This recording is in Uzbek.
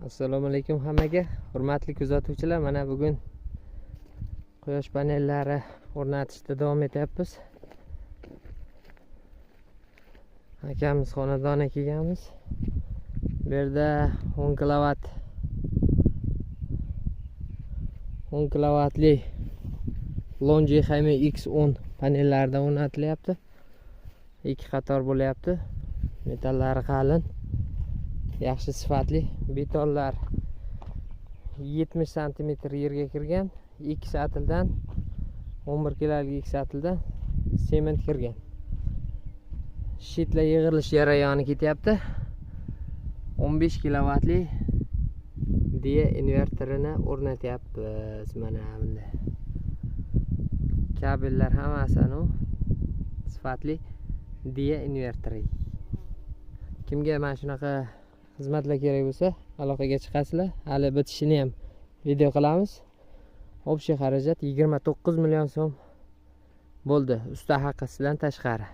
Assalomu alaykum hammaga, hurmatli kuzatuvchilar. Mana bugun quyosh panellari o'rnatishda davom etyapmiz. Akamiz xonadoniga kelganmiz. Bu yerda 10 kilovat 10 kilovatli Longi Hemi X10 panellaridan o'rnatilyapti. 2 qator bo'lyapti. Metallari qalin, yaxshi sifatli. Betonlar 70 santimetr yerga kirgan, 2 satildan 11 kilolik 2 satildan sement kirgan. Shitlar yig'ilish jarayoni ketyapti. 15 kilovatli Deye invertorini o'rnatyapmiz. Mana bunday kabellar hammasi sifatli Deye invertori. Kimga mana shunaqa xizmatlar kerak bo'lsa, aloqaga chiqasizlar. Hali bitishini ham video qilamiz. Общий xarajat 29 million so'm bo'ldi, usta haqisidan tashqari.